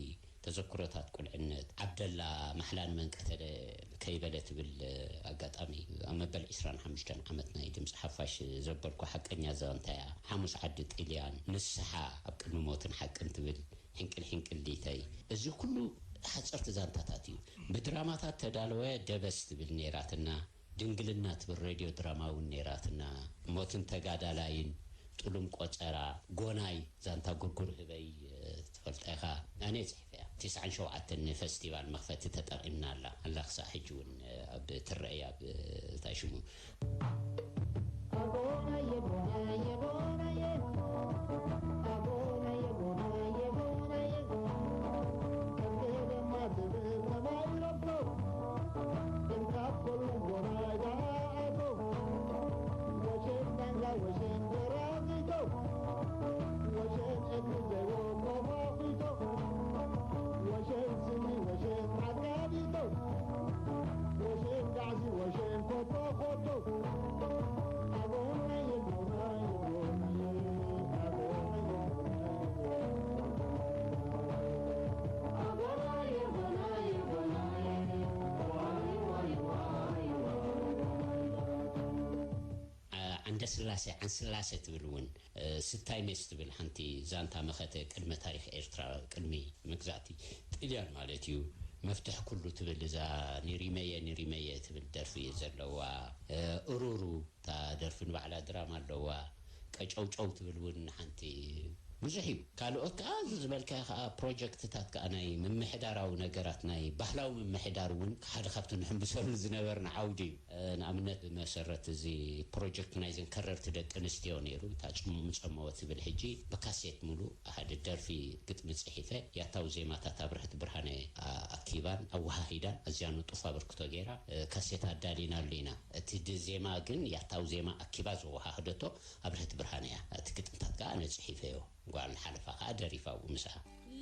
ተዘክሮታት ቁልዕነት፣ ዓብደላ ማሕላ ንመን ቀተለ ከይበለ ትብል ኣጋጣሚ ኣብ መበል ዕስራን ሓሙሽተን ዓመት ናይ ድምፂ ሓፋሽ ዘበልኩ ሓቀኛ ዛንታ እያ። ሓሙስ ዓዲ ጥልያን፣ ንስሓ ኣብ ቅድሚ ሞትን ሓቅን ትብል፣ ሕንቅል ሕንቅል ሊተይ። እዚ ኩሉ ሓፀርቲ ዛንታታት እዩ። ብድራማታት ተዳለወ ደበስ ትብል ነይራትና። ድንግልና ትብል ሬድዮ ድራማ እውን ነይራትና። ሞትን ተጋዳላይን፣ ጥሉም ቆጸራ፣ ጎናይ፣ ዛንታ ጉርጉር ህበይ፣ እ፣ ትፈልጣ ኢኻ። ኣነ ጽሒፈያ። ትስዓን ሸውዓተን ንፈስቲቫል መኽፈቲ ተጠቒምና ኣላ። ኣላ ክሳዕ ሕጂ እውን፣ እ፣ ኣብ ትረኣይ ኣብ፣ እ፣ እንታይ ሽሙ? ዓ-፣ ዓንደ ስላሴ፣ ዓን ስላሴ ትብል እውን፣ እ፣ ስታይ ሜስ ትብል ሓንቲ ዛንታ መኸተ ቅድመ ታሪኽ ኤርትራ፣ ቅድሚ መግዛእቲ ጥልያን ማለት እዩ። መፍትሕ ኩሉ ትብል እዛ ኒሪመየ ኒሪመየ ትብል ደርፊ ዘለዋ፣ እ፣ እሩሩ እታ ደርፊ ንባዕላ ድራማ ኣለዋ። ቀጨውጨው ትብል እውን ሓንቲ ብዙሕ እዩ። ካልኦት ከኣ እዚ ዝበልካዮ ከኣ ፕሮጀክትታት ከኣ ናይ ምምሕዳራዊ ነገራት፣ ናይ ባህላዊ ምምሕዳር እውን ሓደ ካብቲ ንሕንብሰሉ ዝነበርና ዓውዲ እዩ። እ፣ ንኣብነት ብመሰረት እዚ ፕሮጀክት ናይዘን ከረርቲ ደቂ ኣንስትዮ ነይሩ፣ እታ ጽምም ጸመወ ትብል ሕጂ ብካሴት ሙሉእ ሓደ ደርፊ ግጥሚ ጽሒፈ፣ ያታው ዜማታት ኣብርሀት ብርሃነ፣ ኣ-፣ ኣኪባን ኣወሃሂዳን ኣዝያ ንጡፍ ኣበርክቶ ገይራ፣ እ፣ ካሴት ኣዳሊናሉ ኢና። እቲ ድ-፣ ዜማ ግን ያታው ዜማ ኣኪባ ዘወሃህደቶ ኣብርሀት ብርሃነ እያ። እቲ ግጥምታት ከኣ ኣነ ጽሒፈዮ። ጓል ሓለፋ ከኣ ደሪፋ ኣብኡ ምስኣ።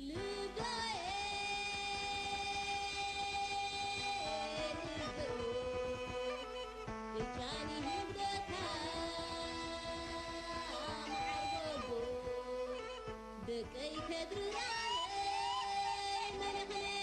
ልዳየ ትርትሩ፣ እጃኒ ህግደታ መዓር ጎጎ፣ ደቀይ ከድርናለይ መለኽለይ።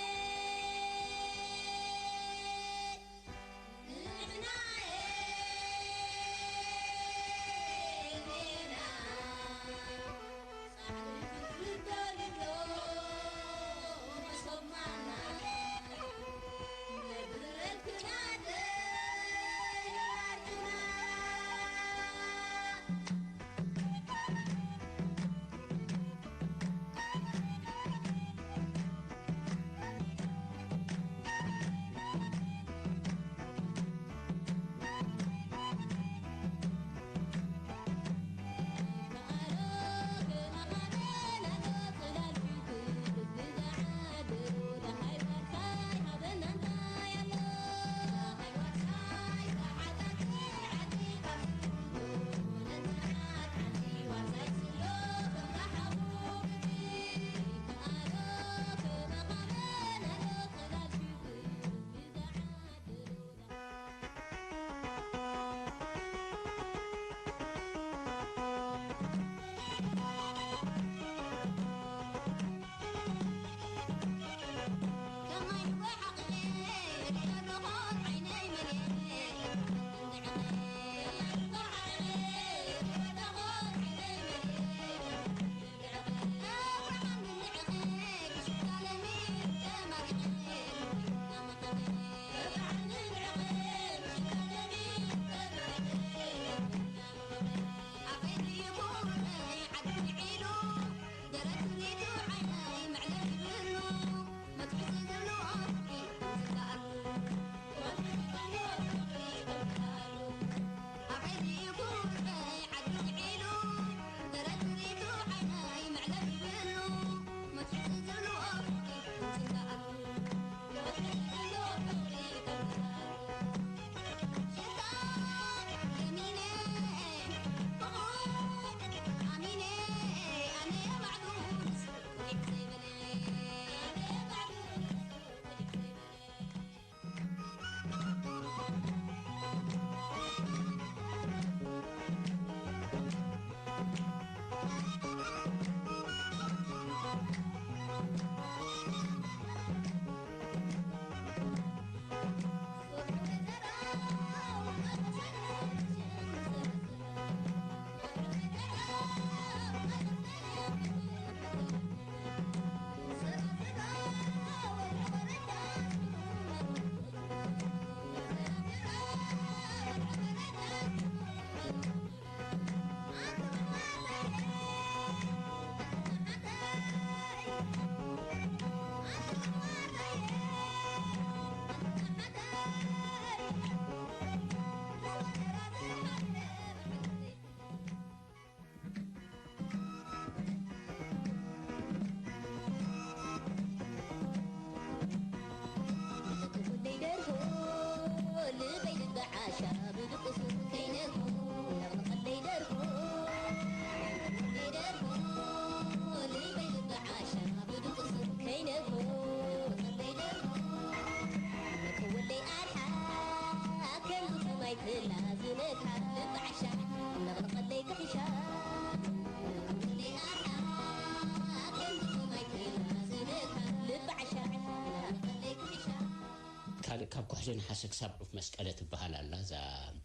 ካብ ኩሕሊ ነሓሰ ክሳብ ዑፍ መስቀለ ትበሃል ኣላ። እዛ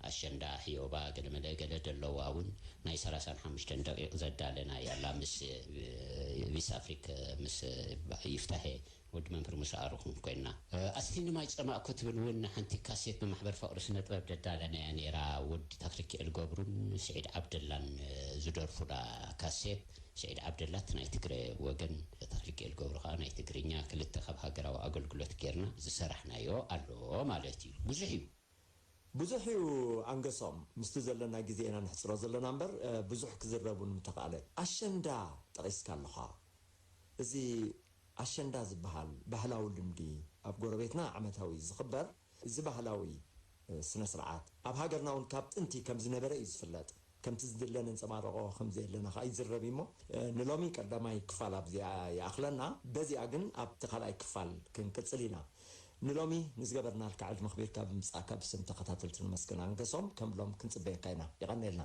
ኣሸንዳ ህዮባ ገለመለ ገለ ደለዋ እውን ናይ ሰላሳን ሓሙሽተን ደቂቕ ዘዳለና እያ ኣላ። ምስ ቢስ ኣፍሪክ ምስ ይፍታሄ ወዲ መምህር ሙሳ ኣሩኹም ኮይና። ኣስቲኒ ማይ ጸማእኮ ትብል እውን ሓንቲ ካሴት ብማሕበር ፍቕሪ ስነ ጥበብ ደዳለናያ ነይራ። ወዲ ተኽልኪኤል ገብሩን ስዒድ ዓብደላን ዝደርፉላ ካሴት። ስዒድ ዓብደላ እቲ ናይ ትግረ ወገን፣ ተኽልኪኤል ገብሩ ከዓ ናይ ትግርኛ። ክልተ ካብ ሃገራዊ ኣገልግሎት ጌርና ዝሰራሕናዮ ኣሎ ማለት እዩ። ብዙሕ እዩ። ብዙሕ እዩ። ኣንገሶም፣ ምስቲ ዘለና ግዜ ኢና ንሕፅሮ ዘለና እምበር ብዙሕ ክዝረብ እውን ምተኽኣለ። ኣሸንዳ ጠቒስካ ኣለኻ። እዚ ኣሸንዳ ዝበሃል ባህላዊ ልምዲ፣ ኣብ ጎረቤትና ዓመታዊ ዝኽበር እዚ ባህላዊ ስነ ስርዓት ኣብ ሃገርና እውን ካብ ጥንቲ ከም ዝነበረ እዩ ዝፍለጥ። ከምቲ ዝድለ ነንፀባረቆ ከም ዘየለና ከዓ ይዝረብ እሞ፣ ንሎሚ ቀዳማይ ክፋል ኣብዚኣ ይኣኽለና። በዚኣ ግን ኣብቲ ካልኣይ ክፋል ክንቅፅል ኢና። ንሎሚ ንዝገበርናልካ ዕድመ ኣኽቢርካ ብምምፃእካ ብስም ተኸታተልቲ ነመስግን። ኣንገሶም፣ ከም ሎም ክንፅበየካ ኢና። የቐንየልና።